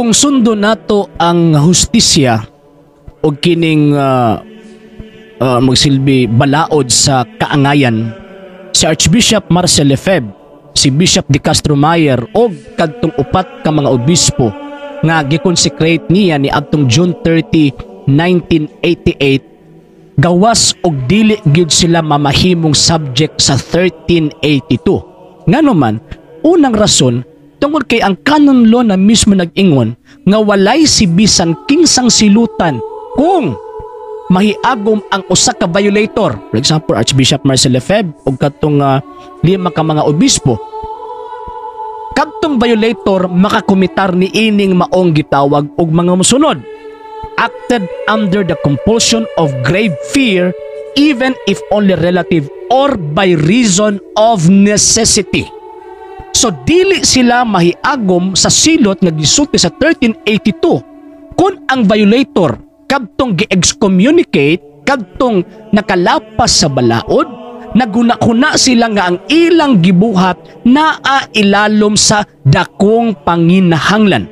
Kung sundon nato ang hustisya o kining magsilbi balaod sa kaangayan, si Archbishop Marcel Lefebvre, si Bishop de Castro Mayer og kadtong upat ka mga obispo nga giconsecrate niya ni adtong June 30, 1988, gawas og dili gyud sila mamahimong subject sa 1382. Ngano man, unang rason, tungod kay ang canon law na mismo nag-ingon nga walay si bisan kinsang silutan kung mahiagom ang usa ka violator. For example, Archbishop Marcel Lefebvre ug kadtong lima ka mga obispo. Kadtong violator makakomitar ni ining maong gitawag og mga musunod: acted under the compulsion of grave fear, even if only relative, or by reason of necessity. So dili sila mahiagom sa silot nga gisulti sa 1382 kung ang violator kadtong gi-excommunicate, kadtong nakalapas sa balaod, naguna-huna sila nga ang ilang gibuhat naa ilalom sa dakong panginahanglan.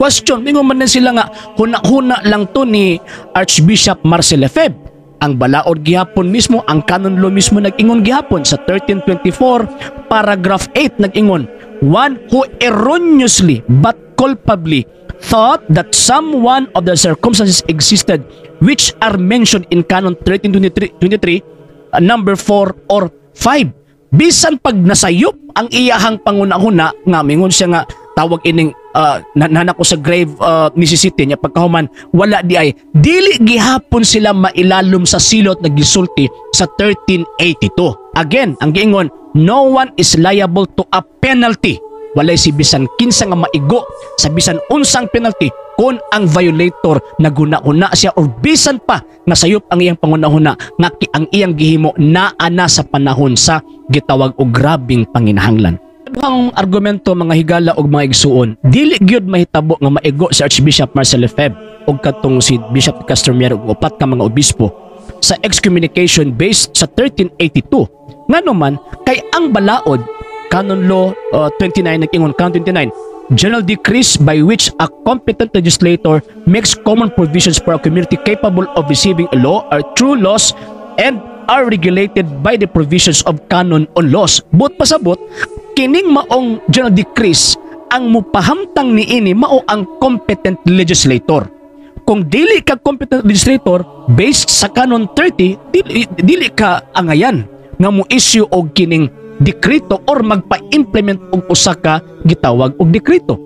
Question, mingon man din sila nga huna-huna lang to ni Archbishop Marcel Lefebvre. Ang balaod gihapon mismo, ang canon law mismo nag-ingon gihapon sa 1324 paragraph 8, nag-ingon, "One who erroneously but culpably thought that some one of the circumstances existed which are mentioned in Canon 1323 23, number 4 or 5." Bisan pag nasayop ang iyahang pangunahuna nga mingon siya nga tawag ining nana ko sa grave necessity niya, pagkahuman wala di ay, dili gihapon sila mailalom sa silot na gisulti sa 1382. Again, ang giingon, no one is liable to a penalty. Walay si bisan kinsa nga maigo sa bisan unsang penalty kung ang violator naguna-una siya or bisan pa nasayop ang iyang pangunahuna nga ang iyang gihimo naa na sa panahon sa gitawag og grabing panginahanglan. Ang argumento, mga higala og mga igsuon, dili gyud mahitabo nga maigo si Archbishop Marcel Lefebvre og katong si Bishop Castro Mier og upat ka mga obispo sa excommunication based sa 1382. Ngano man, kay ang balaod, Canon Law 29 nag-ingon, Canon 29, "General decrees by which a competent legislator makes common provisions for a community capable of receiving a law are true laws and are regulated by the provisions of canon on laws." Buot pasabot, kining maong general decrees, ang mupahamtang niini mao ang competent legislator. Kung dili ka competent legislator based sa Canon 30, dili ka angayan nga mo issue og kining dekreto or magpa-implement og usa ka gitawag og dekreto.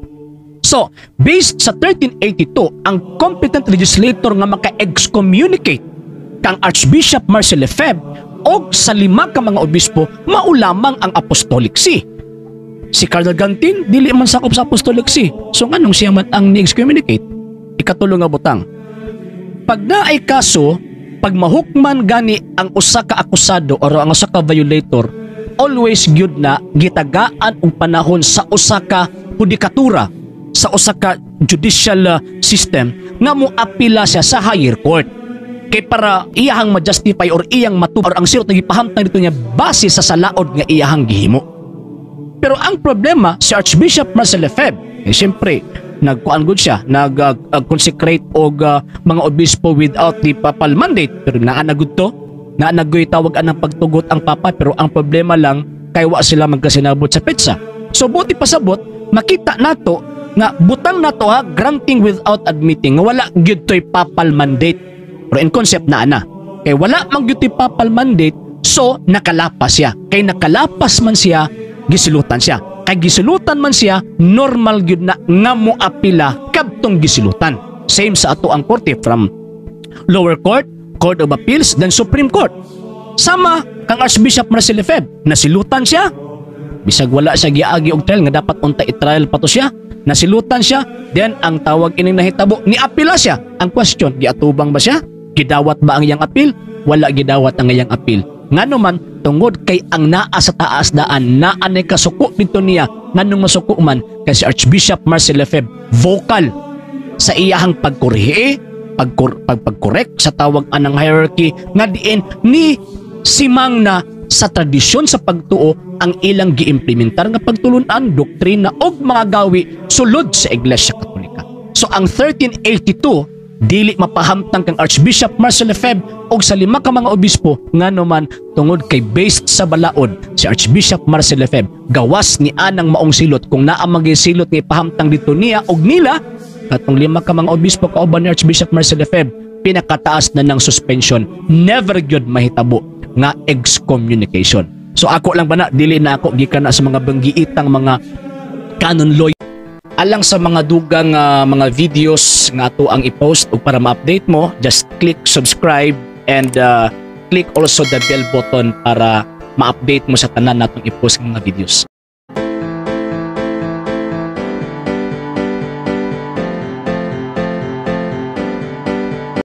So, based sa 1382, ang competent legislator nga maka-excommunicate kang Archbishop Marcel Lefebvre og sa lima ka mga obispo mao lamang ang Apostolic See. Si Cardinal Gantin dili man sakop sa Apostolic See. So nganong siya man ang ni-excommunicate? Ikatulo nga butang. Pag naay kaso, pag mahukman gani ang usa ka akusado or ang usa ka violator, always gyud na gitagaan og panahon sa usa ka hudikatura, sa usa ka judicial system nga mo apila siya sa higher court kay para iyahang ma-justify or iyang matu or ang silot na gipahamtang dito niya base sa salaod nga iyahang gihimo. Pero ang problema, si Archbishop Marcel Lefebvre, eh, siyempre, nagkuan gud siya, nag-consecrate og mga obispo without the papal mandate. Pero naa na gud to, naa na guy tawag anang pagtugot ang papa, pero ang problema lang, kay wa sila magkasinabot sa petsa. So buot pasabot, makita nato nga butang nato ha, granting without admitting nga wala gyud to'y papal mandate. Pero in concept na ana. Kay wala man gyud to'y papal mandate, so nakalapas siya. Kay nakalapas man siya, gisilutan siya. Kay gisilutan man siya, normal gyud na nga mo apila kadtong gisilutan. Same sa ato ang korte, from lower court, Court of Appeals, then Supreme Court. Sama kang Archbishop Marcel Lefebvre, nasilutan siya. Bisag wala siya giagi og trial nga dapat unta i-trial pa to siya. Nasilutan siya, then ang tawag ining nahitabo, ni apila siya. Ang question, giatubang ba siya? Gidawat ba ang iyang apil? Wala gidawat ang iyang apil. Ngano man, tungod kay ang naa sa taas daan, naa nay kasuko dito niya. Nganong masuko man? Kay si Archbishop Marcel Lefebvre vocal sa iyahang pagkurhi, pagkorek sa tawag anang hierarchy nga diin ni simang na sa tradisyon sa pagtuo ang ilang giimplementar nga pagtulunan, doktrina og mga gawi sulod sa Iglesia Katolika. So ang 1382 dili mapahamtang kang Archbishop Marcel Lefebvre og sa lima ka mga obispo, ngano man, tungod kay based sa balaod si Archbishop Marcel Lefebvre, gawas ni anang maong silot. Kung naa man silot nga ipahamtang dito niya og nila, katong lima ka mga obispo kauban ni Archbishop Marcel Lefebvre, pinakataas na ng suspension, never gyud mahitabo nga excommunication. So ako lang ba na, dili na ako gikan na sa mga banggiitang mga canon law. Alang sa mga dugang mga videos nga ato ang i-post ug para ma-update mo, just click subscribe and click also the bell button para ma-update mo sa tanan natong i-post nga mga videos.